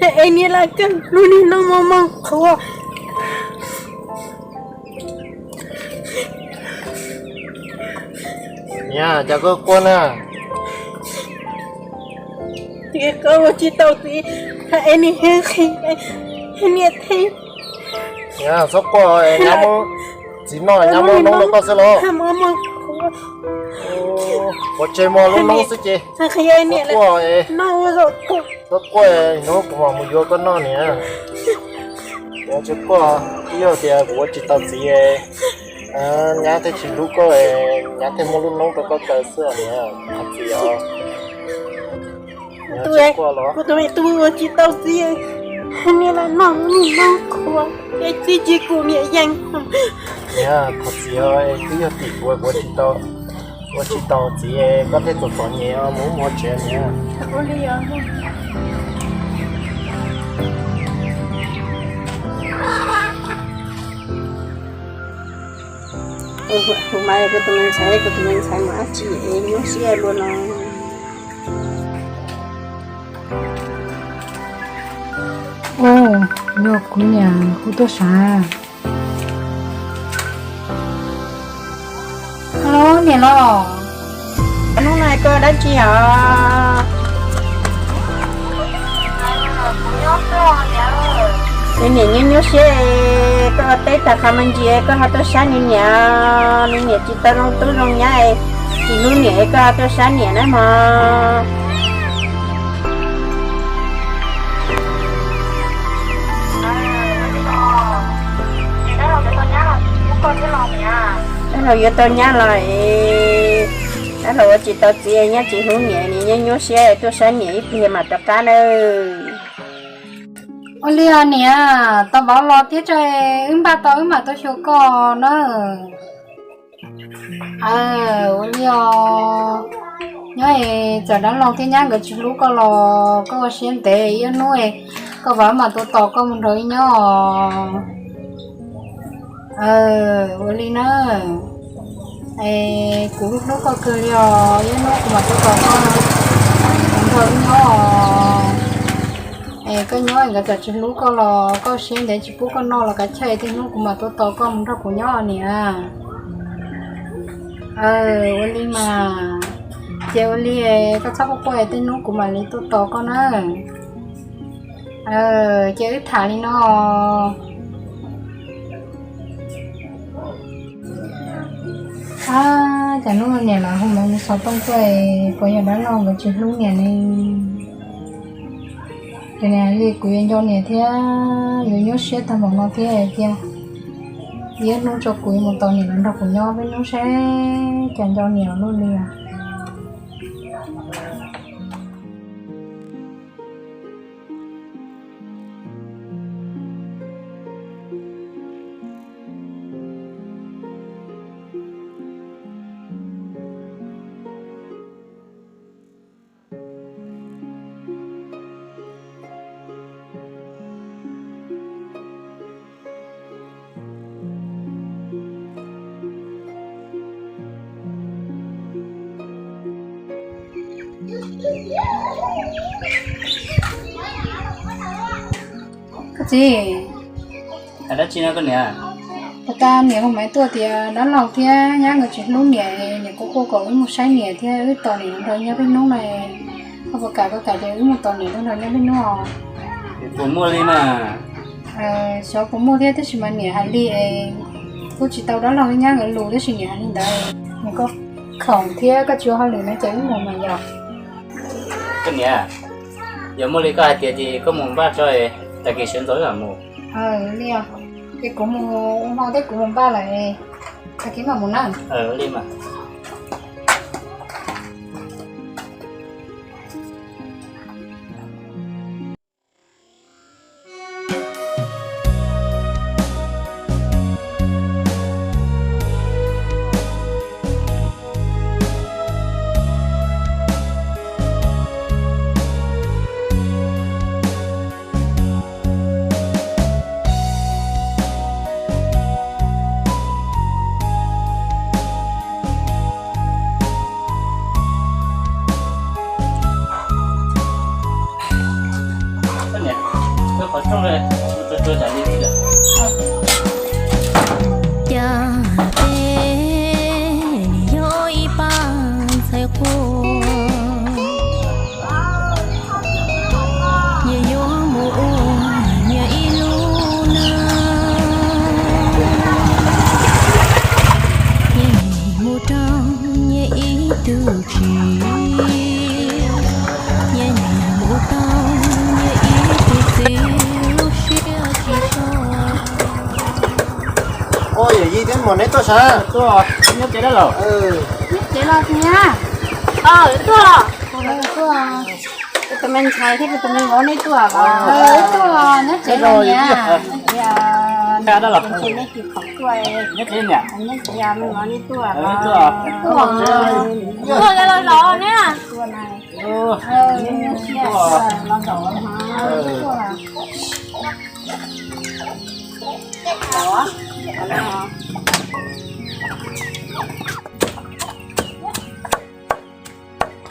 Es niam lam kawg lub niag noob mos mos qhuav. Niam, cas koj quaj na? Koj ua tsis tau txiv, es niam, niam thiab. Niam, txhob quaj, nyab muab, txiv noj nyab muab noob rau koj xwb los? Ua tsis muaj lub noob xwb ces txhob quaj, txhob quaj, hnub kuv mam mus yuav koj noj niam. Niam tsis quaj, twb yog tias kuv ua tsis tau txiv, nyab thiaj tsis hlub koj, nyab thiaj muab lub noob rau koj kaw xwb niam, thov txiv os. Kuv tus me tub ua tsis tau txiv, niam lam noj lub niag noob qhuav, es txiv tsis kum niam yeej. Niam, thov txiv os, twb yog tim kuv ua tsis tau, ua tsis tau txiv, koj thiaj txom txom nyem mus mus tsev niam. Kuv mas kuv tus me ntxhais, kuv tus me ntxhais mus dab tsi es nyuaj siab luaj no. Ua, yog kuv niam hu tuaj sav. Alo, niam los? Hnub no koj dab tsi os? Nws niam nyuaj nyuaj siab, koj teb tag qhov me ntsis koj ho tuaj saib nws niam, nws niam tsis tau zoo tub zoo nyab, tsis hlub niam koj ho tuaj saib niam na mog. Dab laug yuav tau nyab los es, dab laug ua tsis tau txiv, nyab tsis hlub niam, niam nyuaj nyuaj siab, tuaj saib niam ib pliag mam rov qab nawb. Ua li os niam, tau vauv los thiab tso, wb npaj tau wb mam tuaj xyuas koj na. Aw, ua li os. Nyob es txawm dab laug thiab nyab nkawd tsis hlub koj los koj ua siab ntev, ib hnub koj vauv mam tuaj tos koj mus nrog wb nyob os. Aw, ua li na. Es kuv hlub koj kawg li os, ib hnub kuv mam tuaj tos koj mus nrog wb nyob os. Es koj nyob nkawd txawm tsis hlub koj los koj siab ntev tsis pub koj noj los kav chawj, tej hnub kuv mam tuaj tos koj mus nrog kuv nyob niam. Aw, ua li mas. Ces ua li, koj txhob quaj quaj, tej hnub kuv mam li tuaj tos koj na. Ces wb tham li no. Ab, cas hnub no niam lawv hu mus xov tooj tuaj, puas yog dab laug nkawd tsis hlub niam ne? Ces niam li kuv yuav nco niam thiab yuav nyuaj siab tag npaum no thiab tiag. Ib hnub tso kuv mus tos niam los nrog kuv nyob peb hnub seb cas nco niam luaj li os. Koj txiv, hais dab tsi no koj niam? Puas tas niam hu maiv tuaj tias dab laug thiab nyab nkawd tsis hlub niam, niam kuj quaj kom wb mus saib niam thiab wb tos niam nrog nyob peb hnub no. Koj puas kam, koj kam ces wb mus tos niam nrog nyob peb hnub os. Puas muaj li mas? Xyov puas muaj thiab, tab sis mas niam hais li es kuj tsis tau dab laug thiab nyab nkawd lus, tab sis niam hais li ntawd. Nws koj khoom thiab koj tsis ua hauj lwm no ces wb mus mas yog. Koj niam, yog muaj li koj hais tias ces koj mus npaj tso, tag kis sawv ntxov wb mam mus. Li os, ces kuv mus ua hmo thiab kuv mus npaj lawm, tag kis mam mus na. Li mas. Neb tuaj sav? Tuaj, nyob tsev dab laug. Nyob tsev los tsis nyob? Tuaj los. Kuv tus me ntxhais thiab kuv tus me vauv neb tuaj los? Tuaj los, nyob tsev los niam. Neb tsis qhov tuaj, nyob tsev niam, neb tsis me vauv neb tuaj los? Tuaj los los niam.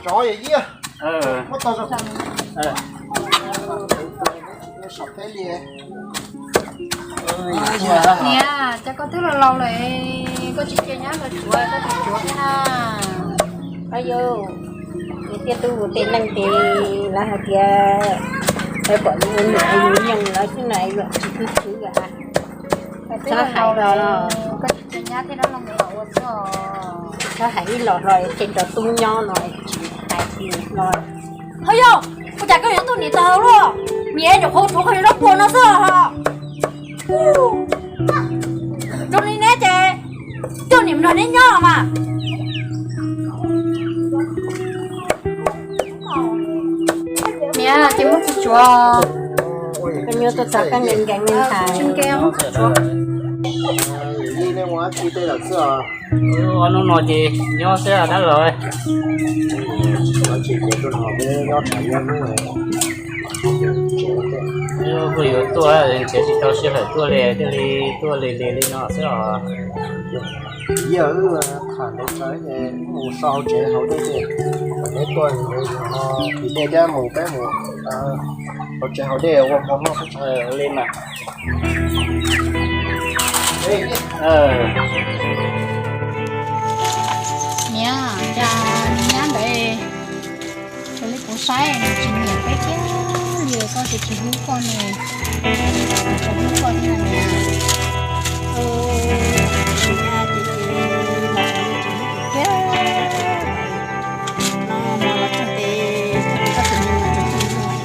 Tsov yam iab, muab tau zoo. Niam, cas koj twb laus laus lawm, koj tsis cia nyab los tsuav, koj tsis tsuav thiab na? Au yau, nws thiaj tub ua tej neeg ces lawv hais tias lawv pom yus ua niam yus yoog lawv xwb na, yus tsis khwv khwv. Txhob hais los, koj tsis cia nyab thiab dab laug mus los ua xwb os. Txhob hais ib los hlo, tseg nrog tub nyob no tsis hais li no. Au yau, ua cas koj yuav tuaj niam tau luaj? Niam nyuam qhuav tsuav koj yuav dab puas no xwb os. Zoo li neb ces coj niam nrog neb nyob los mas. Niam, ces muab tsis tsuav. Koj nyuaj tuaj txog koj nkees nkees li ntawd. Ob hnub no ces nyob xwb dab laug. Kuj yuav tuaj, nrhiav tsis tau sij hawm tuaj li, thiaj li tuaj li li li no xwb os. Yog wb tham ntawd tsawv ces mus so hauv tsev hauv dej, kom neb tuaj, vim dej thiab mus peb mus hauv tsev hauv dej ua hmo noj li mas. Niam, cas nyab ntawd raws li kuv saib nws tsis nyiam peb kiag li, koj ces tsis hlub koj ne, tsis hlub koj thiab niam. Tsis hlub koj thiab, no mas los txog ces koj tus me nyuam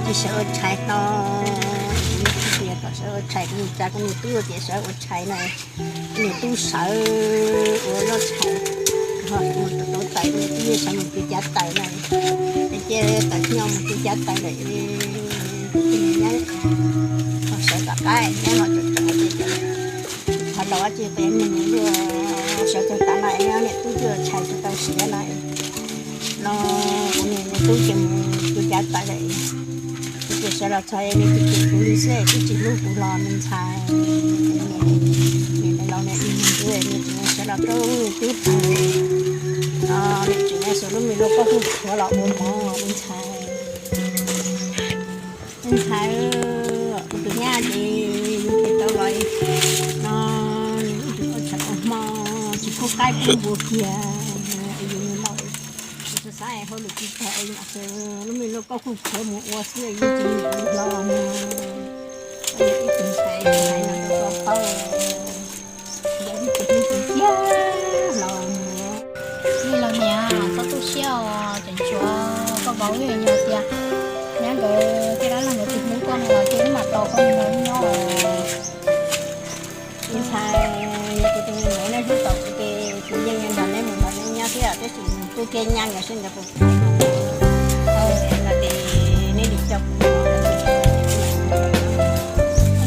tsis sawv ua tshais hlo, tias kom sawv ua tshais, kuv mus tsa kuv niam tub tias sawv ua tshais na. Niam tub sawv ua lub tshais, ho mus tau tawm, niam tub sawv mus kwv cav taws na, es cia tawm nyo mus kwv cav taws lawm. Nyab ho sawv tom qab, nyab ho tsom tsom ces, qhov laus ces peb me nyuam sawv txog tav no, niam tub twb ua tshais tsis tau siav no, no kuv niam tub ces mus kwv cav taws lawm. Kuv tias sawv los txog nws tsis cem kuv li xwb, twb tsis hlub kuv los me ntxhais. Niam laus niam ib hnub nws tseem sawv los rau twb pw, no nws tseem xuas lub me lub pob kub khuav los ua mov me ntxhais. Me ntxhais, kuv tus nyab ces yus pem tau los no, nws ua tshais ua hmo, tsis pub qaib pub npua kiag, yus niam laus tsis xav hauj lwm tsis tag, lub me lub pob kub khuav mus ua xwb, yus tsis nyiam yus hlo mus. Ib tug ntxhais hais no rau koj paub, yog ib tug hlub tiag tiag los mus. Tij laug niam, txhob tu siab os, tseem tshuav koj vauv ib yam tias nyab nkawd thiab dab laug nkawd tsis hlub koj no los cia wb mam tos koj mus nrog wb nyob. Me ntxhais, yog kuv tus me nyuam nej hlub tau kuv ces kuv yeej nrog neb mus nrog neb nyob thiab, tab sis tus kev nyab nkawd sib ntawd puas kam, no ces neb lim coj kuv.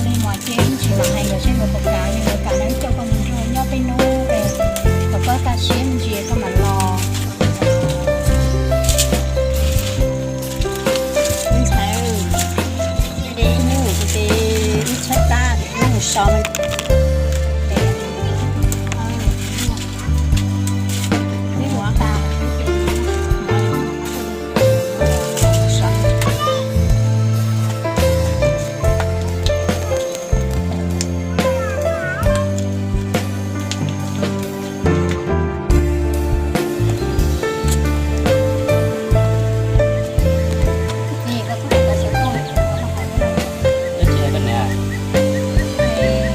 Li mas ces tsis mam hais nkawd sib ntawd puas kam, yog nkawd kam no wb coj koj mus nrog nyob peb hnub, kom koj kaj siab me ntsis koj mam los. Me ntxhais, ib hnub ces wb tshaib plab, wb mus so.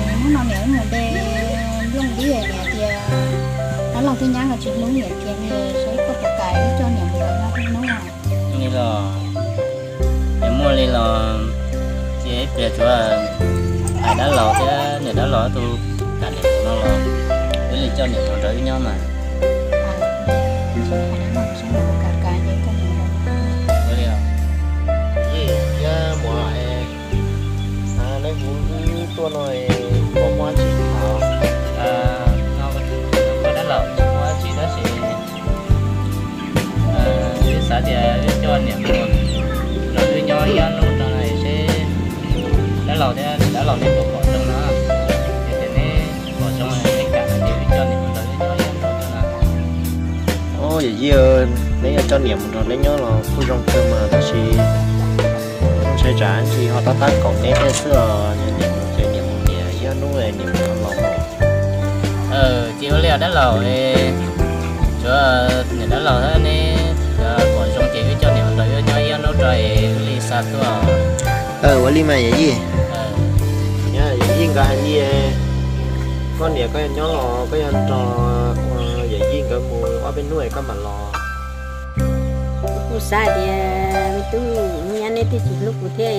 Hnub no niam wb mus de nplooj dib, niam tias dab laug thiab nyab nkawd tsis hlub niam kiag ne, saib koj puas kam wb coj niam mus nrog nyob peb hnub. Li los, yog muaj li los, ces ib pliag tsuav hais dab laug thiab niam dab laug ob tug kam niam mus no los. Coj niam mus nrog wb nyob mas. Ua li os. Yij thiab muam, neb hu wb tuaj no puas muaj dab tsi tham? No, koj dab laug, tsis muaj dab tsi tab sis wb xav tias wb coj niam mus nrog wb nyob ib ob hnub no seb dab laug thiab niam dab laug neb puas pom zoo no. Yog tias neb pom zoo neb kam no ces wb coj niam mus nrog wb nyob ib ob hnub no na. Yawm yij, neb yuav coj niam mus nrog neb nyob los kuj zoo kawg mas tab sis ntshai tsam ntsis ho tab tab kaum neb thiab xwb os. Yog niam mus ces niam mus niam ib ob hnub niam mus los los. Ces ua li os dab laug, tsuav niam dab laug thiab neb pom zoo ces wb coj niam mus nrog wb nyob ib ob hnub rau es wb li xa tuaj. Ua li mas yawm yij. Yawm yij nkawd hais li, koj niam koj yuav nyob los koj yuav nrog yawm yij nkawd mus ob peb hnub es koj mam los. Kuv xav tias me tub, nyab neb twb tsis hlub kuv thiab,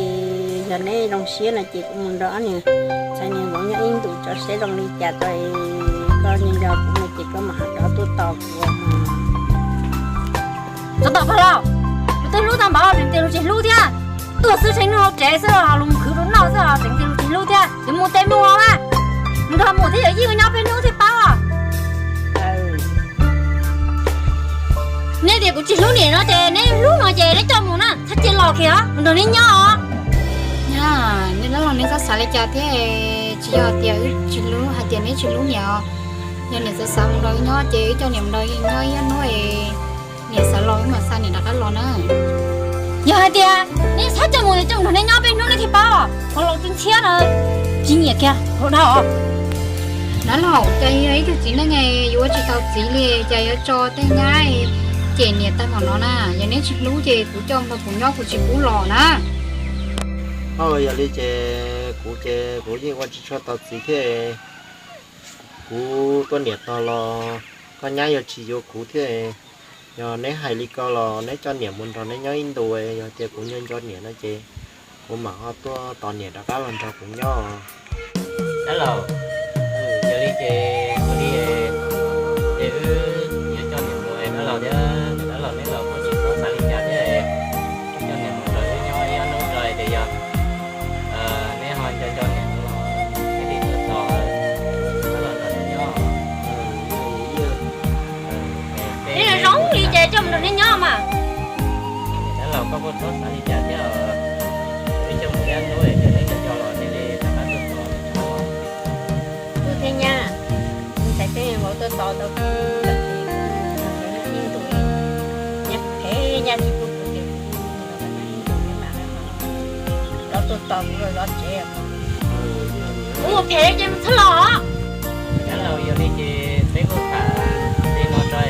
yog neb zoo siab no ces kuv mus nrog ob niag ntxhais niag vauv nyob ib ntus tso seb zoo li cas tso, koj nco nco kuv no ces koj mam ho rov tuaj tos kuv. Txhob tau pag los, luag twb hlub tag npaum tseem tias luag tsis hlub thiab. Tuag xwb tseem nug hauv tsev xwb los luag mus khwv rau noj xwb los tseem tias luag tsis hlub thiab. Yuav mus tes mus os mas, mus nrog muam thiab yawm yij nyob peb hnub thiaj paub os. Neb tias kuv tsis hlub niam no ces neb hlub no ces neb coj mus na, txhob cia los kiag os, mus nrog neb nyob os. Nyab, neb dab laug neb txhob xav li cas thiab, tsis yog tias wb tsis hlub, hais tias neb tsis hlub niam os. Yog niam xav xav mus nrog wb nyob ces wb coj niam mus nrog nyob ib ob hnub es niam xav los wb mam xa niam rov qab los na. Yog hais tias neb txhob coj mus, coj mus nrog neb nyob peb hnub neb thiaj paub, qhov laus tsis ntxhiab no, tsis nyiam kiag qhov dhau. Dab laug, cas yog ib tug txiv neej yuav ua tsis tau txiv li, cas yuav tso tej nyab cem niam tag npaum no na. Yog neb tsis hlub ces kuv coj mus nrog kuv nyob kuv tsis pub los na. Yog li ces kuv ces kuv yeej ua tsis tshua tau txiv thiab. Kuv tuaj niam tog los koj nyab yuav tsis yuav kuv thiab. Yog neb hais li ko los neb coj niam mus nrog neb nyob ib ntus, yog tias kuv nco nco niam no ces kuv mam ho tuaj tos niam rov qab los nrog kuv nyob. Dab laug, yog li ces ua li, ces wb yuav coj niam mus, dab laug thiab niam dab laug neb los kuj tsis txhob xav li cas thiab, wb coj niam mus nrog wb nyob ib ob hnub rau tias yog neb ho nco nco niam no los neb li tuaj tos dab laug nrog neb nyob. Neb zoo li ces coj mus nrog neb nyob mas. Dab laug koj kuj txhob xav li cas thiab, wb coj mus ib ob hnub ces neb nco nco los neb li rov qab tuaj tos. Tub thiab nyab, ntxhais thiab vauv tuaj tos tau kuv, ib ntus, nyab phem nyab tsis pub kuv ces kuv mus los ib ntus mam rov tuaj tos kuv zov tsev. Kuv mus phem ces mus txhob los. Dab laug, yog li ces peb kuj tham li no tso,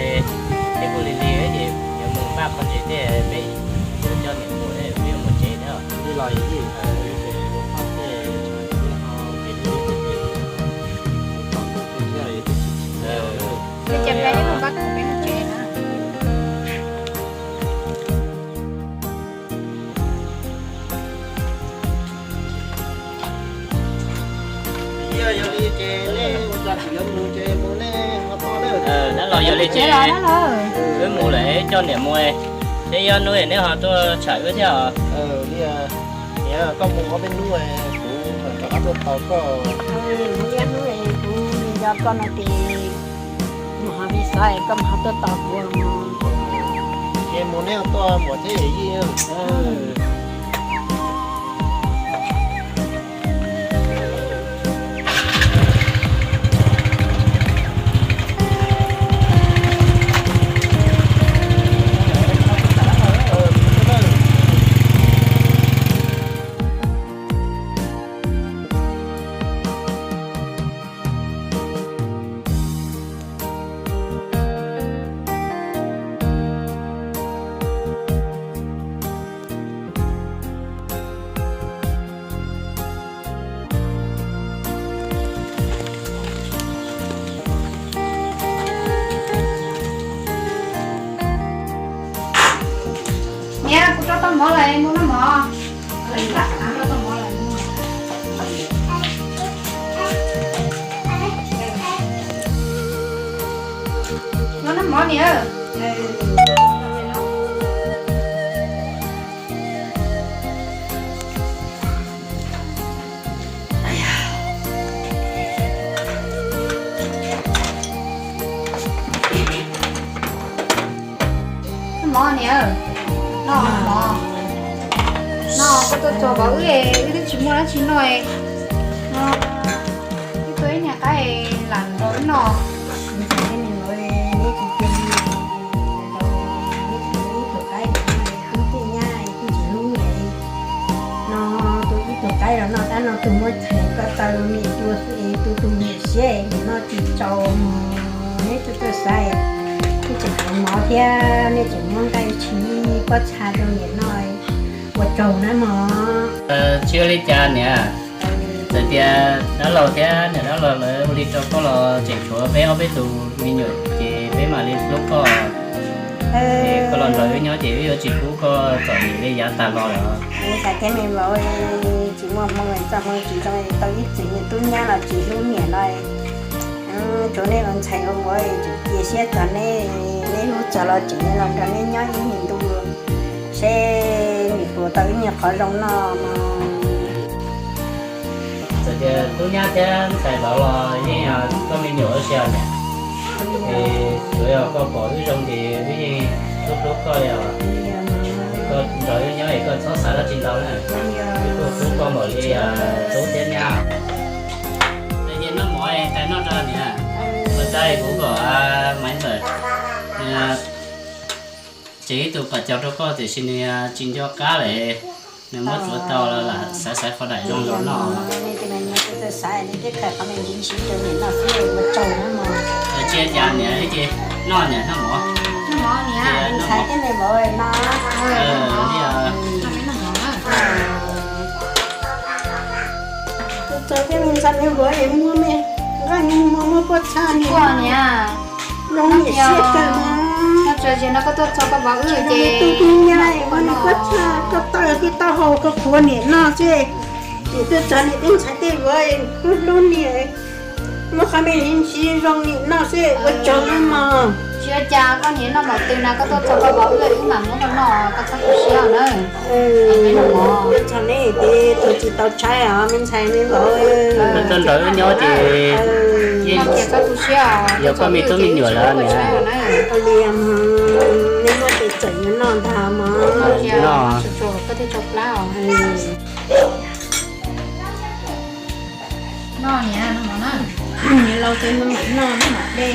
peb kuj lig lig ces yuav mus npaj qhov ntses thiab peb yuav coj niam mus, peb yuav mus tsev thiab. Li los yog li, ces peb mus npaj khoom peb mus tsev na. Yog li ces nej ua cas tsis yuav mus ces mus nej ho toj na. Dab laug, yog li ces wb mus lawm, coj niam mus, seb ib ob hnub neb ho tuaj tsham wb thiab os. Niam, koj mus ob peb hnub, kuv rov qab tuaj tos koj. Ib ob hnub kuv nco koj no ces mus ho vim xav koj mus ho tuaj tos kuv. Ces mus neb ho tuaj muam thiab yawm yij. Niam, kuv rau tau mov lawm, mus noj mov. Kuv rau tau mov lawm, mus. Noj mov niam. Noj mov niam. Noj mov. No koj tuaj txog vauv wb, wb twb tsis muaj dab tsi noj. No wb tuaj ib niag qaib lam nrog wb noj. No tus ib tug qaib los noj dab no tus muab them koj taw niam cua xwb es tu tus niam siab es niam noj tsis tsau mus. Neb tuaj tuaj xaiv, nej tseem hais mov thiab nej tseem muab nqaij tshis pob txha rau niam noj, ua tsaug na mog. Tsis ua li cas niam, txawm tias dab laug thiab niam dab laug lawv ua li rau koj los tseem tshuav peb ob peb tus me nyuam ces peb mam li hlub koj. Koj los nrog wb nyob ces wb yuav tsis pub koj txom nyem li yav tag los lawm. Xav thiab me vauv, tsis muaj hmoo, txoj hmoo tsis zoo, tau ib txwm niam tub nyab los tsis hlub niam no. Tsuav nej los ntxhais los ua es tseem cia siab txog neb, neb hlub txog los tseem los nrog neb nyob ib hnub ntu, seb nws puas tau ib nyuag qhov zoo noj no. Txawm tias tub nyab thiab ntxhais vauv los yeej yog koj me nyuam ua si niam, es tsuav yog koj pom wb zoo ces wb yeej hlub hlub koj li os. Koj nrog wb nyob es koj txhob xav dab tsi ntau na, wb kuj hlub koj npaum li tub thiab nyab. Ces noj mov es tais noj rau niam, ua cas kuv kom Maiv Ntxawm tsev ib tug pas caug rau koj tiam sis nws tsis nco qab lawm, nws muab tsuav tau los lam xaiv xaiv qhov daim zoo los noj. Tsis ua cas niam, ces noj niam noj mov. Txog thiab me ntxhais me vauv es muab me nqaij me muag muab pob txha niam, zoo niam siab kawg mas. Tsis ua cas, no koj tuaj txog koj vauv wb ces tus tub nyab es muab niam pob txha koj taw thiab taub hau koj qhuav niam noj xwb. Niam tuaj txog niam tej ntxhais tej vauv kuj hlub niam, muab qhov me ntsis zoo niam noj xwb, ua tsaug na mog. Tsis ua cas, koj niam noj npaum twg na koj tuaj txog koj vauv wb, wb mam muab koj noj, koj txhob tu siab na. Tuaj txog neb ces tuaj tsis tau tshaib os me ntxhais me vauv. Koj tuaj nrog wb nyob ces yeej txhob tu siab, yog koj me tub me nyuam lawm niam. Ua li, neb muab ces txawm yuav noj ntag mog. Noj, koj thiaj tso plab os. Noj niam, noj mov na. Niam laus ces noj mam noj, noj mam de.